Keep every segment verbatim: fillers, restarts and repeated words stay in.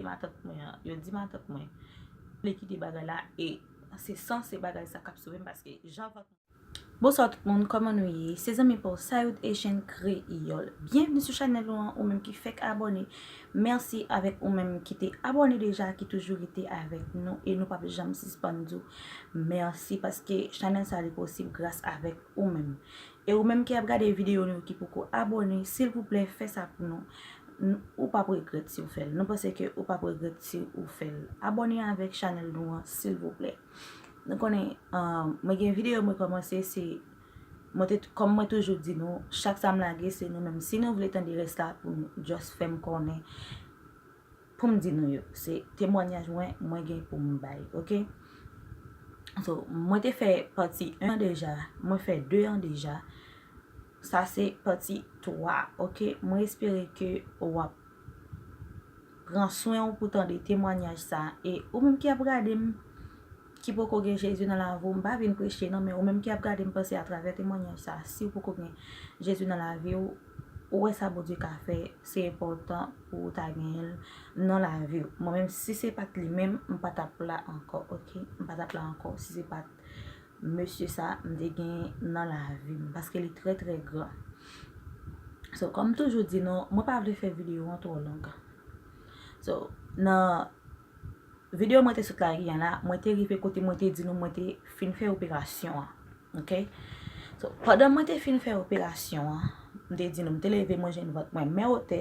matant mwen an, yo di matant mwen vle kite bagay la, e se san se bagay sa k ap sove m, paske jan vant. Bonswa tout moun, kòman nou ye? Se zanmi pa w Sayou Asian Kreyòl. Byenvni sou chanèl ou an, ou menm ki fèk abòne. Mèsi avèk ou menm ki te abòne deja, ki toujou rete avèk nou, e nou p ap janm sispann di w mèsi, paske chanèl sa li posib gras avèk ou menm. E ou menm ki ap gade videyo nou ki poko abòne, silvouplè fè sa pou nou. N- ou p ap regrèt si w fè l. Nou panse ke ou p ap regrèt si ou fè l. Abòne avèk chanèl nou an, silvouplè. Nou konnen, um, mwen gen videyo mwen kòmanse, se, mwen te, kòm mwen toujou di nou, chak sa m lage, se nou menm. Si nou vle tande rès la, pou nou just fè m konnen, pou m di nou yo. Se temwanyaj mwen, mwen gen pou m bay, oke? So, mwen te fè pati en an deja, mwen fè de an deja. Sa se pati twa, oke? Mwen espere ke w ap pran swen w pou tande temwanyaj sa. E ou menm ki ap gade m, ki poko gen Jezi nan lavi w, m pa vin preche non, men ou menm ki ap gade m, panse atravè temwanyaj sa, si w poko gen Jezi nan lavi w, ou wè sa Bondye ka fè, se enpòtan pou ou ta genyen l nan lavi w. Mwen menm, si se pa t li menm, m pa t ap la ankò, oke? M pa t ap la ankò si se pa t mesye sa m te gen nan lavi m, paske li trè, trè gran. So, kòm m toujou di nou, mwen pa vle fè videyo an twò long. So, nan videyo mwen te sot lage an la, mwen te rive kote mwen te di nou mwen te fin fè operasyon an. Oke? So, pandan mwen te fin fè operasyon an, m te di nou, m te leve, mwen jwenn vant mwen men otè.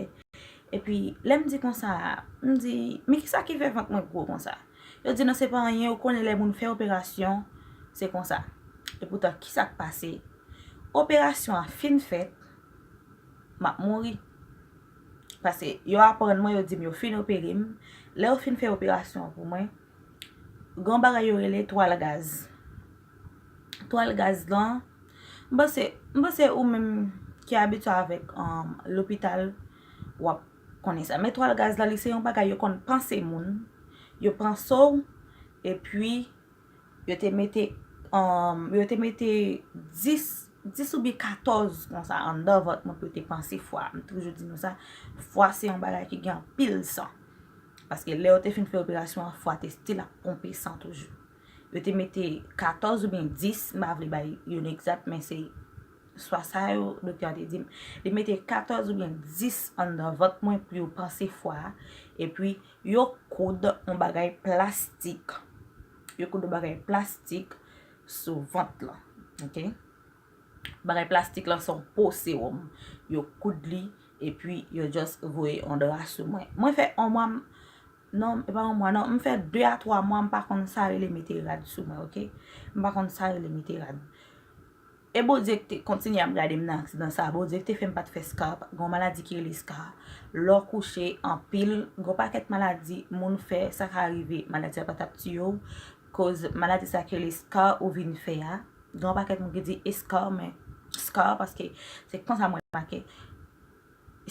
Epi, lè m di konsa, m di, "Men kisa ki fè vant mwen gwo konsa?" Yo di, "Non, se pa anyen, ou konnen lè moun fè operasyon, se konsa." Epoutan, kisa k pase? Operasyon an fin fèt, m ap mouri. Paske yo aprann mwen, yo di m yo fin opere m. Lè yo fin fè operasyon an pou mwen, gen yon bagay yo rele twal gaz. Twal gaz lan, m panse, m panse ou menm ki abitye avèk, um, lopital, w ap konnen sa. Men twal gaz lan, li se yon bagay yo konn panse moun, yo panse w, epi yo te mete, um, yo te mete dis, dis oubyen katòz konsa anndan vant mwen pou yo te panse fwa. M toujou di nou sa, fwa se yon bagay ki gen anpil san. Paske lè yo te fin fè operasyon an, fwa te still ap ponpe san toujou. Yo te mete katòz oubyen dis, m pa vle bay youn egzat, men se swa sa yo, doktè an te di m. Li mete katòz oubyen dis anndan vant mwen pou yo panse fwa a, epi yo koud yon bagay plastik. Yo koud yon bagay plastik sou vant lan. Oke? Bagay plastik lan se yon po sewòm. Yo koud li, epi yo just voye yon dra sou mwen. Mwen fè yon mwa, m, non, e pa yon mwa, non, m fè de a twa mwa, m pa konn sa rele mete rad sou mwen, oke? M pa konn sa rele mete rad. E Bondye ki te kontinye ap gade m nan aksidan sa. Bondye ki te fè m pa t fè scar, gen yon maladi ki rele scar. Lè w kouche anpil, gen yon pakèt maladi moun fè, sa ka rive, maladi a pa t ap tiye w, koz maladi sa ki rele scar ou vin fè a. Gen yon pakèt moun ki di escar, men scar, paske se konsa mwen make.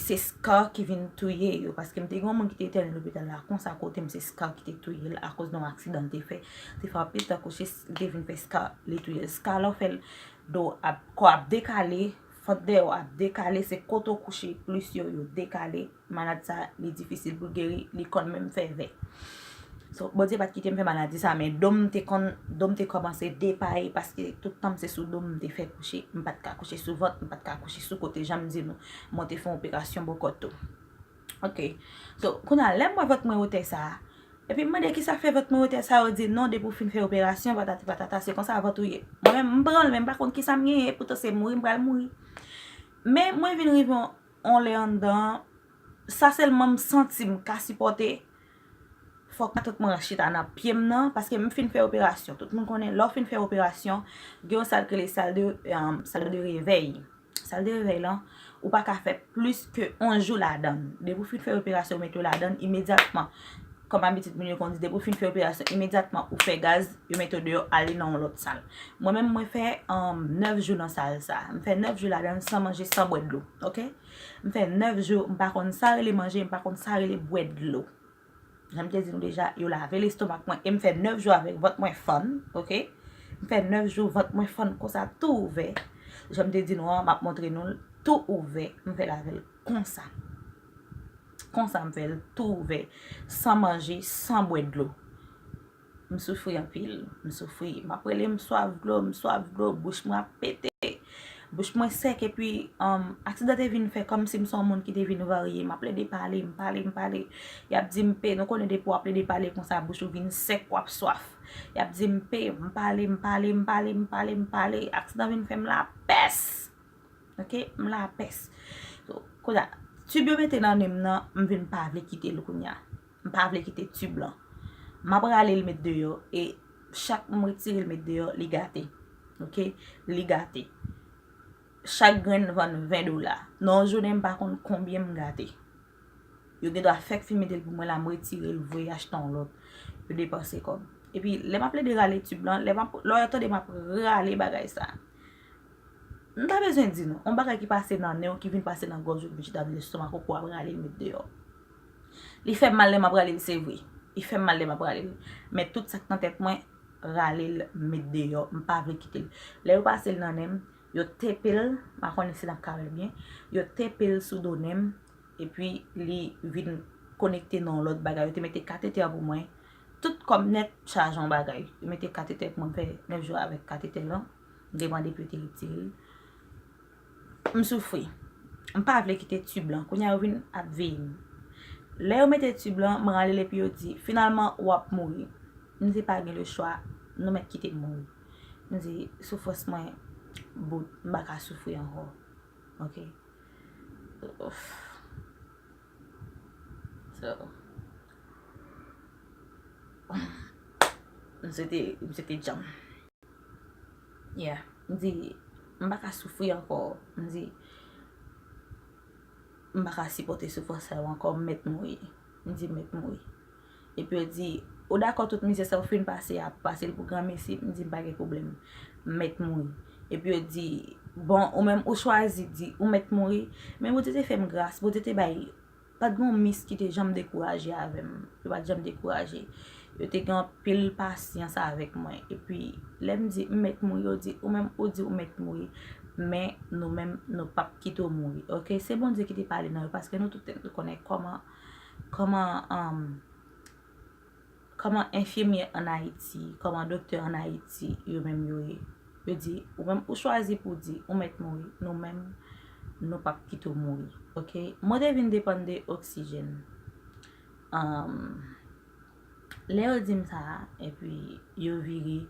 Se scar ki vin touye yo, paske m te gen yon moun ki te entène lopital la, konsa kote m, se scar ki te touye l, akoz de yon aksidan l te fè. Te fè anpil tan kouche, li te vin fè scar, li touye l. Scar la, w fè l, do ap, kò ap dekale, fant dèyè w ap dekale, se kote w kouche plis yo, yo dekale. Maladi sa, li difisil pou geri, li konn menm fè vè. So, Bondye pa t kite m fè maladi sa, men do m te konn, do m te kòmanse depaye, paske tout tan m se sou do m m te fè kouche. M pa t ka kouche sou vant, m pa t ka kouche sou kote, jan m di nou, mwen te fè yon operasyon bò kò tou. Oke. So, kounye a, lè m wè vant mwen wotè sa a, epi m mande kisa k fè vant mwen wotè sa a, yo di non, depi w fin fè operasyon, patati patata, se konsa vant ou ye. Mwen menm, m pran l, men m pa konn kisa m genyen, poutan se mouri m pral mouri. Men mwen vin rive yon, yon lè anndan, sa sèlman m santi m ka sipòte, fòk matant mwen chita nan pye m nan, paske m fin fè operasyon. Tout moun konnen, lè w fin fè operasyon, gen yon sal ki rele sal de, um, sal de revèy. Sal de revèy lan, ou pa ka fè plis ke yon jou ladan l. Depi w fin fè operasyon, yo mete w ladan l imedyatman. Kòm abitid moun yo konn di, depi w fin fè operasyon, imedyatman ou fè gaz, yo mete w deyò, ale nan yon lòt sal. Mwen menm, mwen fè, um, nèf jou nan sal sa. M fè nèf jou ladan l san manje, san bwè dlo, oke? M fè nèf jou, m pa konn sa rele manje, m pa konn sa rele bwè dlo. Jan m te di nou deja, yo lave lestomak mwen e m fè nèf jou avèk vant mwen fann, oke? M fè nèf jou, vant mwen fann konsa, tou ouvè. Jan m te di nou an, m ap montre nou l tou ouvè, m fè l avè l konsa. Konsa m fè l tou ouvè, san manje, san bwè dlo. M soufri anpil, m soufri. M ap rele, m swaf dlo, m swaf dlo, bouch mwen ap pete. Bouch mwen sèk, epi, um, aksidan te vin fè kòmsi m se yon moun ki te vin varye. M ap plede pale, m pale, m pale. Y ap di m pe, nou konnen depi w ap plede pale konsa, bouch ou vin sèk, w ap swaf. Y ap di m pe, m pale, m pale, m pale, m pale, m pale. Aksidan vin fè m lapès. Ok, m lapès. So, kounye a, tib yo mete nan nen m nan, m vin pa vle kite l kounye a. M pa vle kite tib lan. M ap rale l met deyò, e chak m retire l met deyò, li gate. Ok, li gate. Chak grenn vann ven dola. Nan yon jounen, m pa konn konbyen m gate. Yo gen dwa fèk fin mete l pou mwen la, m retire l, voye achte yon lòt. Yo depanse kòb. Epi, lè m ap plede rale tib lan, lè m ap, lè w tande m ap rale bagay sa, m pa bezwen di nou. Yon bagay ki pase nan nen w, ki vin pase nan gòj ou, ki vin chita nan lestomak ou, pou w ap rale l met deyò. Li fè m mal lè m ap rale l, se vre. Li fè m mal lè m ap rale l. Men tout sa k nan tèt mwen, rale l met deyò. M pa vle kite l. Lè yo pase l nan nen m, yo tepe l, m pa konnen si n ap ka wè l byen. Yo tepe l sou do nen m, epi li vin konekte nan yon lòt bagay. Yo te mete katetè pou mwen. Tout kòb nèt chaje yon bagay. Yo mete katetè pou mwen, m fè nèf jou avèk katetè lan. M te mande pou yo te retire l. M soufri. M pa vle kite tib lan. Kounye a yo vin ap veye m. Lè yo mete tib lan, m rale l epi yo di, finalman, w ap mouri. M di pa gen lechwa, nou mèt kite m mouri. M di, soufrans mwen bout, m pa ka soufri ankò. Ok. Ouf. So, m swete, m swete djanm. Yeah. M di, m pa ka soufri ankò. M di, m pa ka sipòte soufrans sa yo ankò, m mèt mouri. M di, m mèt mouri. Epi yo di, ou dakò tout mizè sa ou fin pase a, pase l pou granmesi? M di, m pa gen pwoblèm. M mèt mouri. Epi yo di, bon, ou menm ou chwazi di ou mèt mouri, men Bondye te fè m gras, Bondye te bay, pa t gen yon mis ki te janm dekouraje avè m. Yo pa t janm dekouraje. Yo te gen anpil pasyans avèk mwen. Epi, lè m di m mèt mouri, yo di, ou menm ou di ou mèt mouri, men nou menm, nou p ap kite w mouri. Ok, se Bondye ki te pale nan yo, paske nou tout nou konnen kòman, kòman, um, kòman enfimyè ann Ayiti, kòman doktè ann Ayiti, yo menm yo ye. Yo di, ou menm ou chwazi pou di ou mèt mouri, nou menm, nou p ap kite w mouri. Ok? Mwen te vin depann de oksijèn. Um, lè yo di m sa, epi yo vire,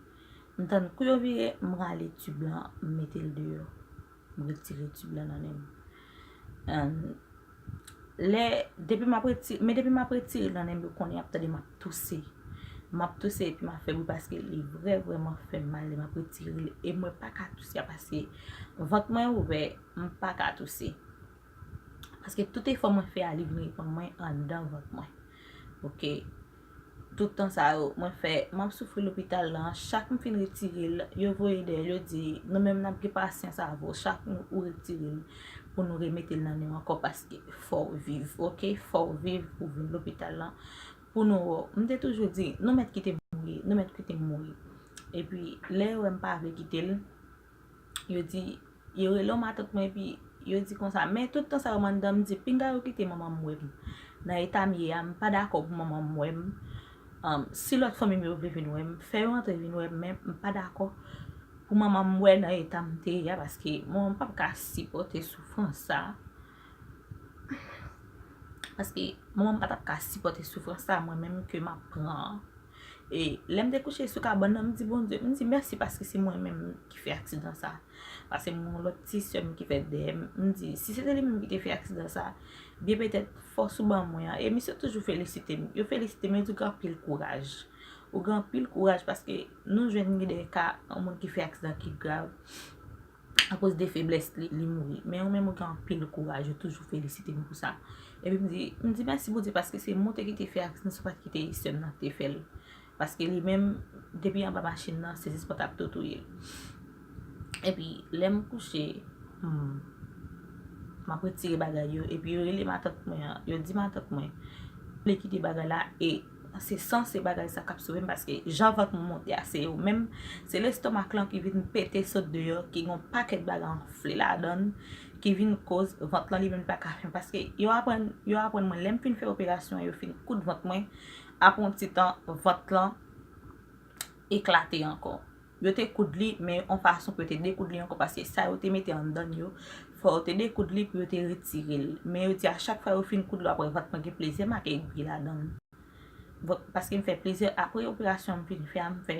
m tann kou yo vire, m rale tib lan, m mete l deyò. M retire tib la nan nen m. Lè, depi m ap retire, men depi m ap retire l nan nen m, yo konnen y ap tande m ap touse. M ap touse epi m ap fè bri paske li vrè, vrèman fè m mal lè m ap retire l. E mwen pa ka touse a paske vant mwen ouvè, m pa ka touse. Paske tout efò mwen fè a, li vin reponn mwen anndan vant mwen. Ok. Tout tan sa yo, mwen fè, m ap soufri lopital lan. Chak m fin retire l, yo voye dèyè l, yo di, nou menm n ap gen pasyans avè w. Chak nou ou retire l, pou nou remete l nan nen w ankò, paske fò w viv, ok? Fò w viv pou vin lopital lan, pou nou wè w. M te toujou di, nou mèt kite m mouri, nou mèt kite m mouri. Epi, lè yo wè m pa vle kite l, yo di, yo rele yon matant mwen, epi yo di konsa, men tout tan sa yo m anndan, m di, pinga yo kite manman m wè m. Nan eta m ye a, m pa dakò pou manman m wè m. Um, si lòt fanmi m yo vle vin wè m, fè yo antre vin wè m, men m pa dakò pou manman m wè nan eta m te ye a, paske manman m p ap ka sipòte soufrans sa. Paske manman m pa t ap ka sipòte soufrans sa, mwen menm ke m ap pran an. E lè m te kouche sou kabann nan, m di Bondye, m di mèsi paske se mwen menm ki fè aksidan sa. Paske m gen yon lòt ti sè m ki fèt dèyè m. M di, si se te li menm ki te fè aksidan sa, byen petèt fòs ou ban mwen an. E misye toujou felisite m. Yo felisite m, yo di w gen anpil kouraj. Ou gen anpil kouraj paske nou jwenn gen de ka yon moun ki fè aksidan ki grav. Akoz de feblès li, li mouri. Men ou menm ou gen anpil kouraj, yo toujou felisite m pou sa. Epi m di, m di mèsi Bondye paske se moute ki te fè aksidan, se pa t kite sè m nan te fè l. Paske li menm, depi anba machin nan, se zis pòt ap tou touye l. Epi, lè m kouche, hmm, m ap retire bagay yo, epi yo rele matant mwen an, yo di matant mwen, li kite bagay la, e Se sanse bagay sa k ap sove m, paske jan vant mwen monte a, se yo menm, se lestomak lan ki vin pete sot deyò, ki gen yon pakèt bagay anfle ladan l, ki vin koz vant lan li menm pa ka fè m. Paske yo aprann, yo aprann mwen, lè m fin fè operasyon an, yo fin koud vant mwen, apre yon ti tan, vant lan eklate ankò. Yo te koud li, men yon fason pou yo te dekoud li ankò, paske sa yo te mete anndan l yo, fò yo te dekoud li pou yo te retire l. Men yo di a chak fwa yo fin koud li, apre vant mwen gen plizyè mak egri ladan l. Vant, paske m fè plizyè, apre operasyon m fin fè a, m fè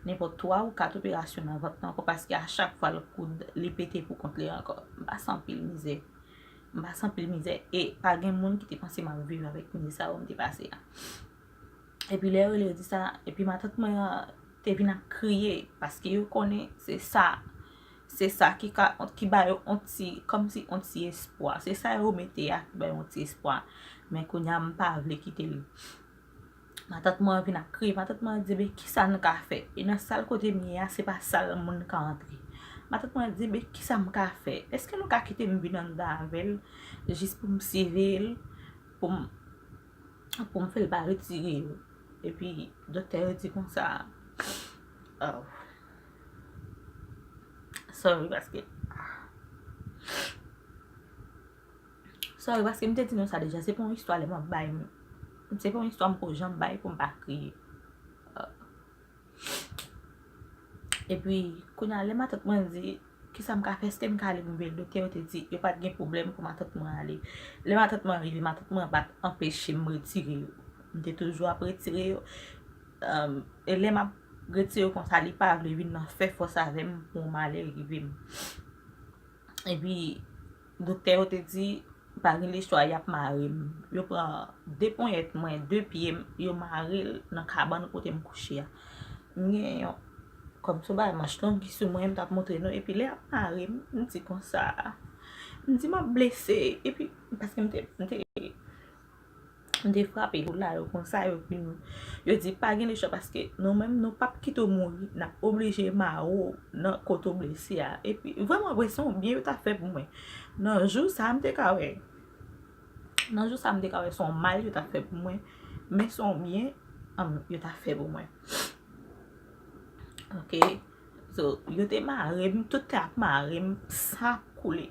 nenpòt twa ou kat operasyon nan vant lan ankò, paske a chak fwa l koud, li pete pou kont li ankò. M pase anpil mizè. M pase anpil mizè. E pa gen moun ki te panse m ap viv avèk mizè sa yo m te pase a. Epi lè yo rele yo di sa, epi matant mwen an te vin ap kriye, paske yo konnen se sa, se sa ki ka, ki ba yo on ti, kòmsi on ti espwa. Se sa yo mete a ki ba yo on ti espwa. Men kounye a m pa vle kite l. Matant mwen an vin ap kriye, matant mwen an di, "Ebyen, kisa n ka fè? E nan sal kote m ye a, se pa sal moun ka antre." Matant mwen an di, "Ebyen, kisa m ka fè? Èske nou ka kite m vin anndan avè l, jis pou m siveye l, pou m, pou m fè l pa retire yo?" Epi, doktè yo di konsa, oh, sorry, paske Sorry, paske m te di nou sa deja. Se pa yon istwa lè m ap bay. Se pa yon istwa m ko janm bay pou m pa kriye. Epi, kounye a, lè matant mwen di, "Kisa m ka fè? Èske m ka ale pou m veye l?" Doktè yo te di, yo pa t gen pwoblèm pou matant mwen ale. Lè matant mwen rive, matant mwen pa t anpeche m retire yo. M te toujou ap retire yo. E lè m ap retire yo konsa, li pa vle vin nan fè fòs avè m pou yon malè rive m. Epi, doktè yo te di, pa gen lechwa, y ap mare m. Yo pran de ponyèt mwen, de pye m, yo mare l nan kabann kote m kouche a. M gen yon, kòm se yon bagay manch long ki sou mwen, m t ap montre nou. Epi lè y ap mare m, m di konsa, m di m ap blese. Epi, paske m te, m te M te frape yo la, yo konsa, yo vin, yo di pa gen lechwa paske nou menm nou p ap kite w mouri, n ap oblije mare w nan kote w blese a. Epi, vrèman vre, se yon byen yo t ap fè pou mwen. Nan jou sa a, m te ka wè, nan jou sa a, m te ka wè se yon mal yo t ap fè pou mwen, men se yon byen, um, yo t ap fè pou mwen. Ok. So, yo te mare m, tout tan y ap mare m, san ap koule.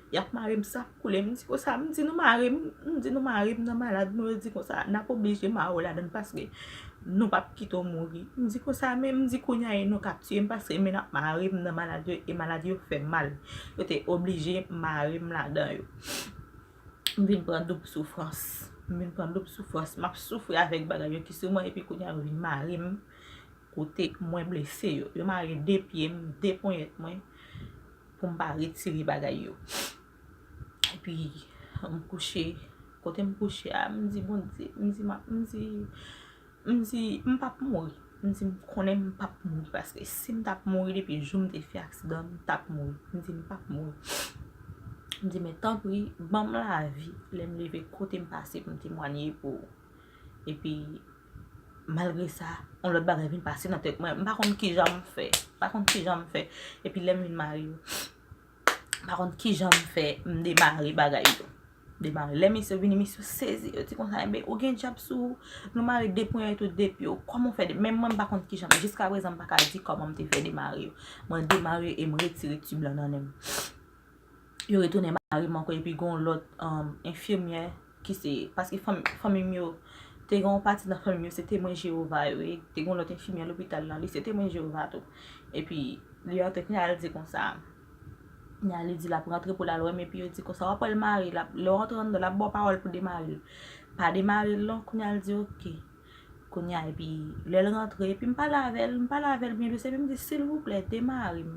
Y ap mare m, san ap koule. M di konsa, m di nou mare m, m di nou mare m nan malad nou, yo di konsa, n ap oblije mare w ladan l paske nou p ap kite w mouri. M di konsa, men m di kounye a e nou k ap tiye m paske men n ap mare m nan malad yo e malad yo fè mal. Yo te oblije mare m ladan yo. M vin pran doub soufrans. M vin pran doub soufrans. M ap soufri avèk bagay yo ki sou mwen epi kounye a yo vin mare m kote mwen blese yo. Yo mare de pye m, de ponyèt mwen pou m pa retire bagay yo. Epi, m kouche, kote m kouche a, m di Bondye, m di, m di, m di, m p ap mouri. M di, m konnen m p ap mouri, paske si m t ap mouri depi jou m te fè aksidan, m t ap mouri. M di, m p ap mouri. M di, men tanpri, ban m lavi, lè m leve kote m pase pou m temwanye pou ou. Epi, malgre sa, yon lòt bagay vin pase nan tèt mwen. M pa konn kijan m fè. M pa konn kijan m fè. Epi lè m vin mare yo, m pa konn kijan m fè, m demare bagay yo. Demare. Lè misye vini, misye sezi. Yo di konsa, enben, ou gen dyab sou ou. Nou mare de ponyèt ou, de pye w. Kòman w fè de-, menm mwen, m pa konn kijan. Jiskaprezan, m pa ka di kòman m te fè demare yo. Mwen demare e m retire tib lan nan nen m. Yo retounen mare m ankò, epi gen yon lòt, um, enfimyè ki se, paske fanm-, fanmi m yo, te gen yon pati nan fanmi m yo, se Temwen Jewova yo ye. Te gen yon lòt enfimyè lopital lan, li se Temwen Jewova tou. Epi, li antre, kounye a, li di konsa, kounye a, li di l ap rantre pou l al wè m, epi yo di konsa, w ap wè l mare, l ap, lè w antre anndan, l ap ba w pawòl pou demare l. Pa demare l non, kounye a, l di, "Oke." Kounye a, epi lè l rantre, epi m pale avè l, m pale avè l byen dous, epi m di, "Silvouplè, demare m.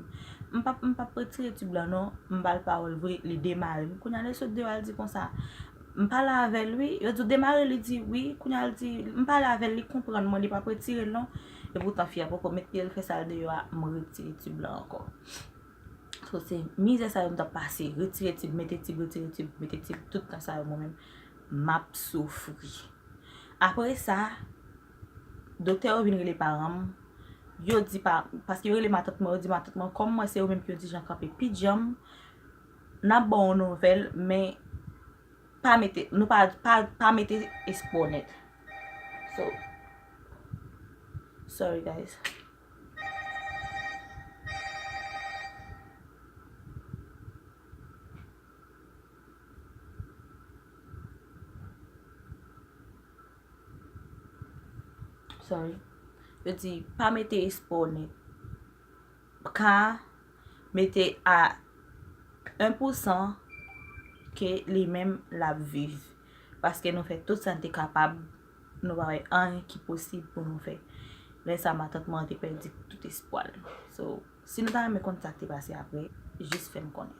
M p ap, m p ap retire tib lan non." M ba l pawòl vre, li demare m. Kounye a, lè l sot deyò a, l di konsa, m pale avè l, wi. Yo di w demare l, li di, wi. Kounye a, l di, m pale avè l, li konprann mwen, li p ap retire l non. Epoutan, fi a poko met pye l fè sa l deyò a, m retire tib lan ankò. So, se mizè sa yo m t ap pase, retire tib, mete tib, retire tib, mete tib, tout tan sa yo mwen menm, m ap soufri. Apre sa, doktè yo vin rele paran m. Yo di pa, paske yo rele matant mwen, yo di matant mwen, kòm mwen se yo menm ki yon ti jan kanpe pi djanm, n ap ba w yon nouvèl, men pa mete, nou pa, pa, pa mete espwa w nèt. So, Sorry, guys. Sorry. Yo di, pa mete espwa w nèt. Ka mete a en pou san ke li menm l ap viv. Paske nou fè tout sa n te kapab, nou pa wè anyen ki posib pou nou fè. Lè sa, matant mwen te pèdi tout espwa l. So, si nou ta renmen konn sa k te pase apre, jis fè m konnen.